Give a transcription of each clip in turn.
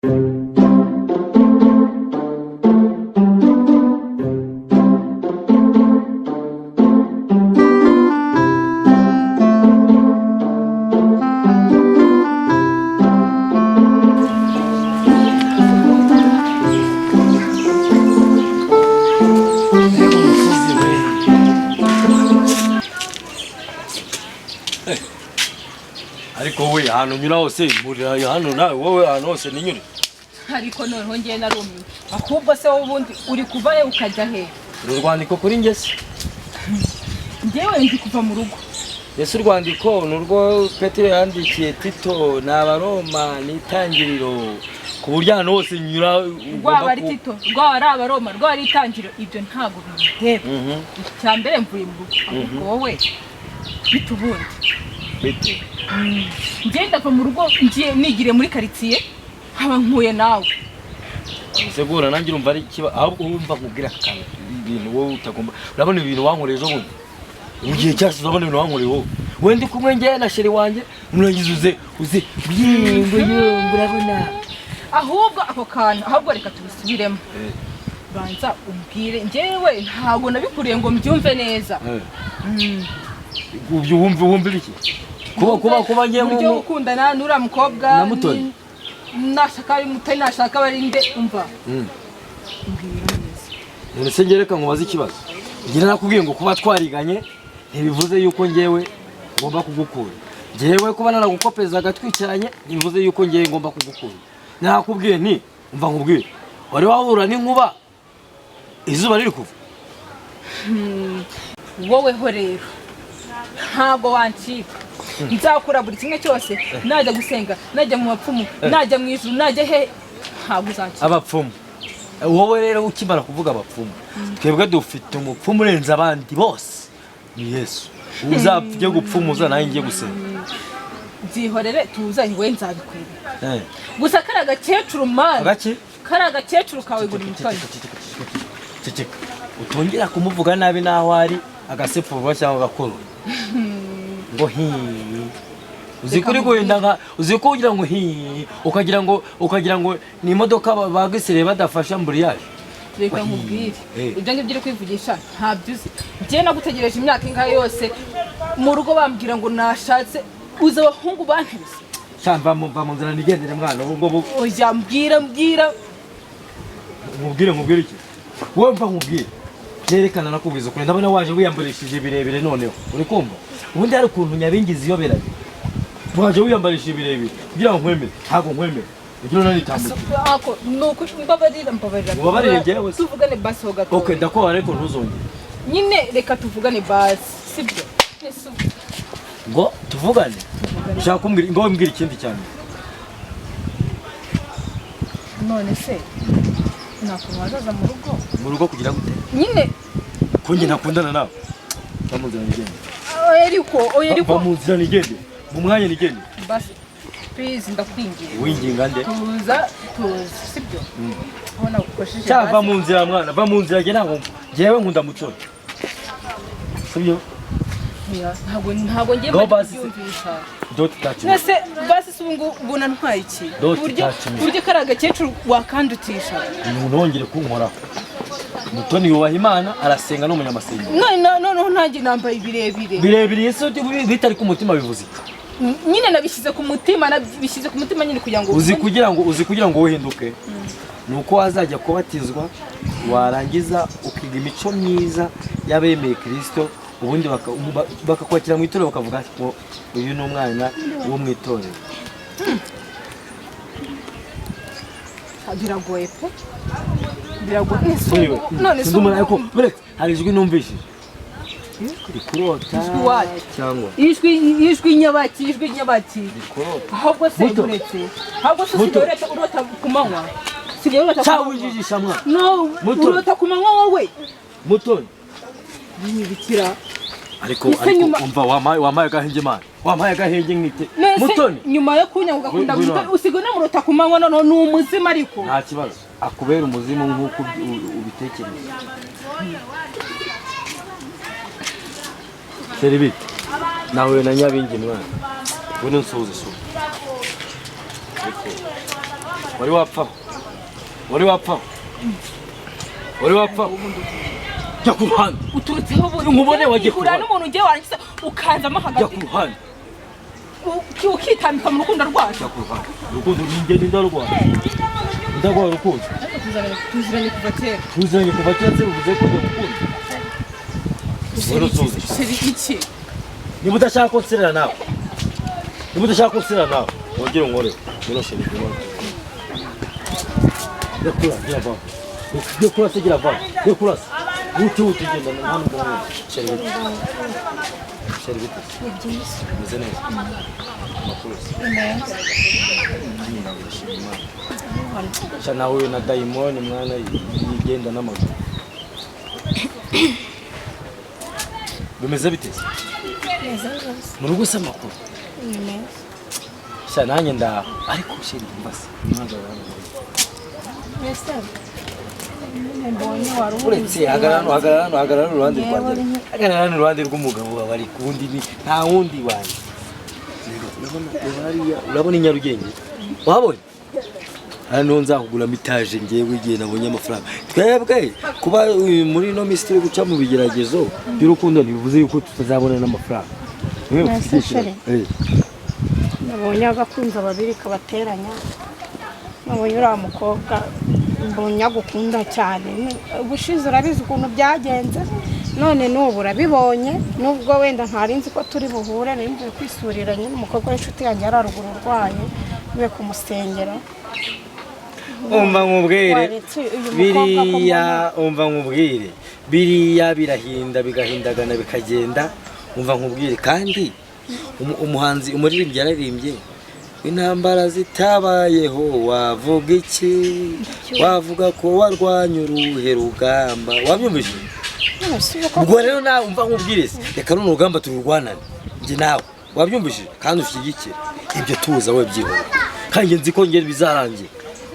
Ariko wowe ahantu unyura hose muri hano, nawe wowe ahantu hose ninyure. Ariko noneho ngiye narumiwe. Ahubwo se wowe ubundi uri kuva he ukajya he? Uru rwandiko kuri njye se? Njyewe ndi kuva mu rugo. Ese urwandiko ni urwo Petero yandikiye Tito, ni Abaroma, ni Itangiriro, ku buryo ahantu hose nyura Rwaba ari Tito, rwaba ari Abaroma, rwaba ari Itangiriro, ibyo ntabwo bindeba. Icya mbere mvuye mu rugo. Ahubwo wowe bite ubundi? Bite? Njye ndava mu rugo ngiye nigiriye muri karitsiye, nkaba nkuye nawe. Segura nanjye urumva ari ikiba, ahubwo wumva nkubwira akantu, ibintu wowe utagomba. Urabona ibintu wankoreye ejo bundi? Mu gihe cyashize urabona ibintu wankoreye wowe. Wowe ndi kumwe njye na chéri wanjye, nurangiza uze uze yingo yingo urabona. Ahubwo ako kantu, ahubwo reka tubisubiremo. Banza umbwire, njyewe ntabwo nabikuriye ngo mbyumve neza. Ubyo wumve wumve biki? Kuba kuba kuba ngiye mu buryo gukundana n'uriya mukobwa na Mutoni. Nashaka ari Mutoni, nashaka ari nde, umva. Mbwira neza. None se ngereka nkubaze ikibazo. Ngira nakubwiye ngo kuba twariganye ntibivuze yuko ngewe ngomba kugukunda. Ngewe kuba naragukopeza twicaranye ntibivuze yuko ngewe ngomba kugukunda. Nakubwiye nti umva nkubwire. Wari wahura n'inkuba izuba riri kuva. Wowe ho rero ntabwo wancika. Nzakora buri kimwe cyose, najya gusenga, najya mu bapfumu, najya mu ijuru, najya he, ntabwo uzancika. Abapfumu. Wowe rero ukimara kuvuga abapfumu, twebwe dufite umupfumu urenze abandi bose, ni Yesu. Uzapfa gupfumuza nawe ngiye gusenga. Byihorere tuzanye, we nzabikwereka. Gusa kari agakecuru man. Agaki? Kari agakecuru kawe guri Mutoni. Ceceka. Utongera kumuvuga nabi naho ari agasepfurwa cyangwa agakoro. Ngo hi. Uzi kuri guhinda nka uzi ko ugira ngo hi, ukagira ngo ni imodoka bagisire badafasha mburiyage. Reka nkubwire. Ibyo ngibyo uri kwivugisha ntabyo uzi. Njye nagutegereje imyaka ingahe yose mu rugo bambwira ngo nashatse, uza abahungu bantebise. Cyamba mva mu nzira nigendere mwana ubwo ngo oya mbwira mbwira. Nkubwire iki? Wowe mva nkubwire. Byerekana nakubwiza ukuri, ndabona waje wiyambarishije birebire noneho. Uri kumva? Ubundi hari ukuntu nyabingizi yoberanye. Waje wiyambarishije birebire kugira ngo nkwemere, ntabwo nkwemere. Ugira nani tambuka. Ako nuko mbabarira mbabarira. Ubabarire njyewe. Tuvugane basi ho gato. Okay, ndakubara ariko ntuzongere. Nyine reka tuvugane basi, sibyo? Ngo tuvugane. Ushaka kumbwira ngo mbwira ikindi cyane. None se nakuntu wazaza mu rugo? Mu rugo kugira gute? Nyine ko njye ntakundana nawe. Va mu nzira nigende. Ariko oya ariko va mu nzira nigende. Mu mwanya nigende. Basi please ndakwinginga. Winginga nde? Tuza tuza, sibyo? Ubona ukoshije. Cyava mu nzira mwana, va mu nzira nge ntabwo ngewe nkunda Mutoni. Sibyo? Ntabwo ngiye kubyumvisha. Don't touch me. Nese basi se ubu ubona ntwaye iki? Uburyo kari agakecuru wakandutisha. Ntongere kunkoraho. Mutoni yubaha Imana, arasenga no munyamasenga. Noneho ntange nambaye ibirebire. Birebire Yesu bitari ku mutima bivuze iki? Nyine nabishyize ku mutima, nabishyize ku mutima nyine kugira ngo uzi kugira ngo uhinduke. Nuko wazajya kubatizwa warangiza ukiga imico myiza y'abemeye Kristo, ubundi bakakwakira mu itorero bakavuga ngo uyu ni umwana wo mu itorero. Biragoye pe. Biragoye. None se hari ijwi numvishije. Rikurota cyangwa ijwi nyabaki, ijwi nyabaki. Ahubwo se uretse. Ahubwo se uretse urota ku manywa. Sigaye urota. Cyangwa ujijisha mwana. No, urota ku manywa wowe. Mutoni. Nibikira. Ariko umva wampaye agahenge mana. Wampaye agahenge nkite. Mutoni. Nyuma yo kunya ugakunda usigaye unamurota ku manywa noneho ni umuzima ariko. Nta kibazo. Akubera umuzimu nk'uko ubitekereza. Chéri bite? Nahuye na Nyabingi mwana. Ngwino nsuhuze so. Wari wapfaho, wari wapfaho, wari wapfaho. Jya ku ruhande. Uturutseho ubundi. Nkubone wagiye ku Ihura ruhande. n'umuntu ugiye, warangiza ukanzamo Jya hagati, ku ruhande. Ukitambika mu rukundo rwacu. Jya ku ruhande. Urukundo ni njye, ndarwara, ndarwara urukundo. Tuziranye kuva kera. Tuziranye kuva kera se bivuze ko ndagukunda? Chéri, Urutuzi. chéri, iki? Niba udashaka ko nserera nawe, niba udashaka ko nserera nawe, wongere unkoreho. Ngwino chéri, ngwino. Rekura, gira vuba. Rekura se, gira vuba. Rekura se, wihute, ugenda nta nubwo nkubona. Chéri, bite? Chéri, bite? Ni byiza. Umeze neza? Amakuru se? Ni meza. Nanjye ndashima Imana. Sha, nahuye na dayimoni mwana yigenda n'amaguru. Bimeze bite se? Meza rwose. Mu rugo se amakuru? Ni meza. Sha, nanjye ndaha, ariko chéri, umva se, mpagarara hano. Mbese nyine mbonye wari Uretse, hagarara hano, hagarara hano, hagarara hano iruhande Yewe, rwanjye, hagarara hano iruhande rw'umugabo wawe. Ari kuwundi, ni nta wundi wanjye. Urabona, reba hariya, urabona i Nyarugenge? Wabonye hano nzakuguramo itaje ngewe igihe nabonye amafaranga. Twebwe kuba muri ino minsi turi guca mu bigeragezo by'urukundo ntibivuze yuko tutazabona n'amafaranga. Niwe Nase ufite chéri. ikibazo. Nabonye agakunzi babiri kabateranya. Nabonye uriya mukobwa, mbonye agukunda cyane. Ubushize urabizi ukuntu byagenze, none n'ubu urabibonye. Nubwo wenda ntari nzi ko turi buhure, nari mvuye kwisurira nyine umukobwa w'inshuti yanjye yari haruguru urwaye, mvuye kumusengera. Umva nkubwire. Waretse uyu mukobwa ko Biriya, umva nkubwire, biriya birahinda bigahindagana bikagenda. Umva nkubwire kandi, umuhanzi, umuririmbyi yararirimbye: "Intambara zitabayeho wavuga iki? Wavuga ko warwanya uruhe rugamba?" Wabyumvise? None si uko? Ubwo rero nawe umva nkubwire se, reka runo rugamba tururwanane njye nawe, wabyumvise? Kandi ushyigikire ibyo, tuza we, byihora. Kandi njye nzi ko njye bizarangira.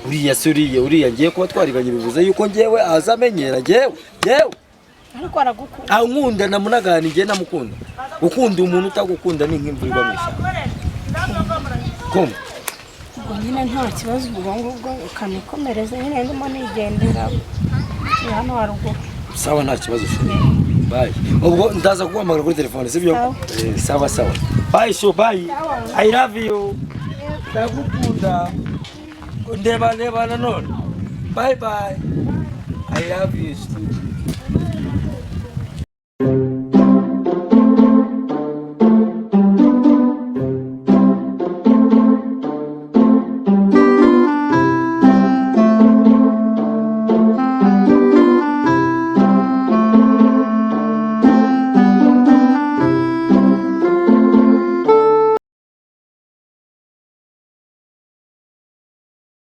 Uriya se, uriya ngiye kuba twariganye bivuze yuko ngewe aza amenyera ngewe? Ariko aragukunda. Aho nkunda namunagana, njye namukunda. Gukunda umuntu utagukunda ni nk'imvura igwa mu ishyamba, kumva? Ubwo nyine nta kibazo, ubwo ngubwo ukanikomereza nyine, ndimo nigendera ndi hano haruguru. Sawa, nta kibazo chéri, bye. Ubwo ndaza kuguhamagara kuri telefone, sibyo? Sawa. Sawa sawa, bye. So bye, I love you, ndagukunda. Ndeba, ndeba nanone. Bye bye, I love you.